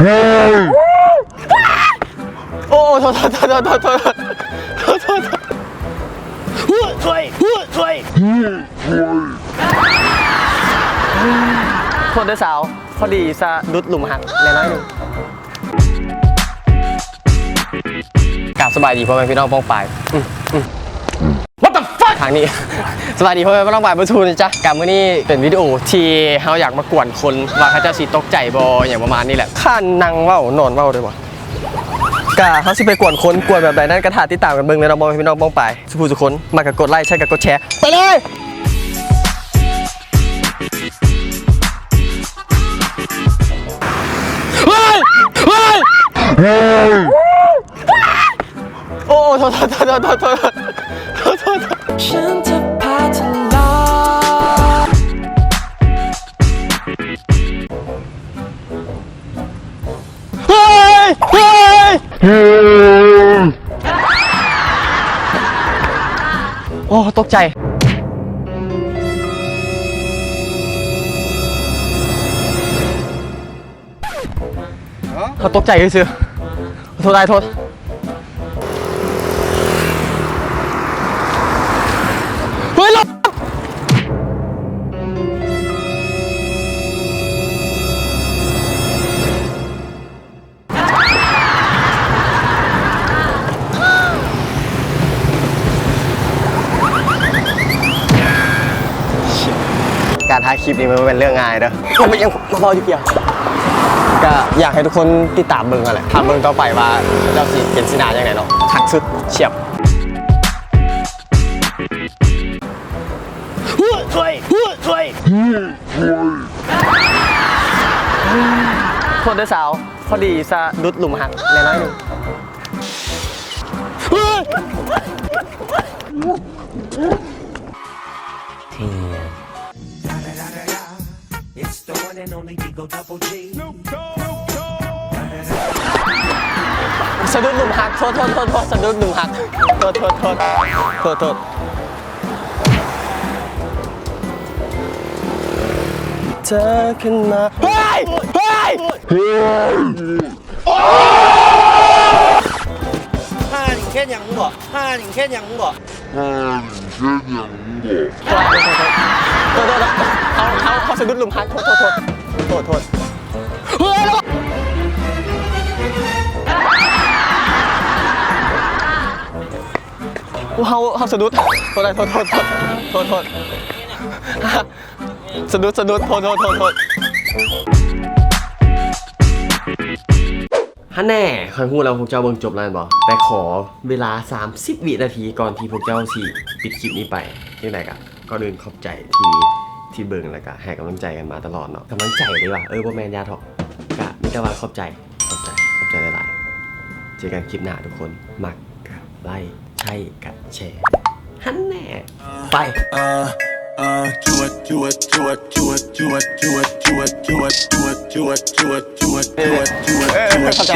ໂອ້ ໂອ້ ໂທດ ໂທດ ໂທດ ໂທດ ໂທດ ໂທດເດີສາວ ພໍດີສະດຸດຫຼຸມຮັກແດ່ໜ້ອຍໜຶ່ງ. ກາບສະບາຍດີພໍ່ແມ່ພີ່ນ້ອງປ້ອງປາຍ ອືມ ອືມ What the fuck ທາງນີ້ ສະບາຍດີພໍ່ແມ່ພີ່ນ້ອງປ້ອງປາຍເບິດສູ່ນະຈ໊ະ. ກະມື້ນີ້ເປັນວິດີໂອທີ່ເຮົາຢາກມາກວນຄົນວ່າເຂົາເຈົ້າຊິຕົກໃຈບໍ່ ຫຍັງປະມານນີ້ແຫຼະ. ຄັນນັ່ງເວົ້ານອນເວົ້າໄດ້ບໍ່? ກະເຮົາຊິໄປກວນຄົນ ກວນແບບໃດນັ້ນກະຖ້າຕິດຕາມກັນເບິ່ງເດີເນາະ ພໍ່ແມ່ພີ່ນ້ອງປ້ອງປາຍ ສູ່ຜູ້ສູ່ຄົນ. ມັກກະກົດໄລ ແຊກະກົດແຊ ໄປເລີຍ. ໂອ້ ໂທດ ໂທດ ໂທດ ໂທດ ໂທດ ໂທດ ໂທດ. ເຮີ້ຍ ເຮີ້ຍ ໂອ້ ຕົກໃຈ. ເຮົາຕົກໃຈຊື່ໆ ໂທດ ໂທດ. ເຮີ້ຍ ລົດ ການຖ່າຍຄລິບນີ້ມັນບໍ່ແມ່ນເລື່ອງງ່າຍເດີ. ເອົາໄປຫຍັງມາເວົ້າຢູ່ເກຍ. ກະຢາກໃຫ້ທຸກຄົນຕິດຕາມເບິ່ງຫັ້ນແຫຼະ ຖ້າເບິ່ງຕໍ່ໄປວ່າເຂົາເຈົ້າຊິເປັນສີໜ້າຈັ່ງໃດເນາະ. ຄັກສຸດ ສຽບ. ໂທດເດີສາວ ພໍດີສະດຸດຫຼຸມຮັກແດ່ໜ້ອຍໜຶ່ງ. ສະດຸດຫຼຸມຮັກ ໂທດ ໂທດ ໂທດ ໂທດ ສະດຸດຫຼຸມຮັກ ໂທດ ໂທດ ໂທດ ໂທດ ໂທດ. ເທີຂຶ້ນມາ ເຮີ້ຍ ເຮີ້ຍ ໂອ້ ຫ່ານີ້ເຮັດຫຍັງມຶງບໍ? ຫ່ານີ້ເຮັດຫຍັງມຶງບໍ? ໂທດ ໂທດ ໂທດ ເຮົາ ເຮົາ ເຮົາສະດຸດຫຼຸມຮັກ ໂທດ ໂທດ ໂທດ ໂທດ ເຮີ້ຍ ລະ ເຮົາ ເຮົາສະດຸດ ໂທດ ໂທດ ໂທດ ໂທດ ສະດຸດ ສະດຸດ ໂທດ ໂທດ ໂທດ ໂທດ. ຫັ້ນແນ່ ຂ້ອຍຮູ້ແລ້ວວ່າພວກເຈົ້າເບິ່ງຈົບແລ້ວແມ່ນບໍ່? ແຕ່ຂໍເວລາສາມສິບວິນາທີກ່ອນທີ່ພວກເຈົ້າຊິປິດຄລິບນີ້ໄປ. ຈັ່ງໃດກະ ກ່ອນອື່ນຂອບໃຈທີ່ ທີ່ເບິ່ງ ແລ້ວກະໃຫ້ກຳລັງໃຈກັນມາຕະຫຼອດເນາະ. ກຳລັງໃຈເດ້ວ່າ ເອີ ບໍ່ແມ່ນຢາເທາະ. ກະມີແຕ່ວ່າຂອບໃຈ ຂອບໃຈ ຂອບໃຈຫຼາຍໆ. ເຈີກັນຄລິບໜ້າທຸກຄົນ. ມັກກະໄລ້ ໃຊ້ກະແຊ ຫັ້ນແນ່ ໄປ. ເອີ ເອີ ເອີ ເຂົ້າໃຈ.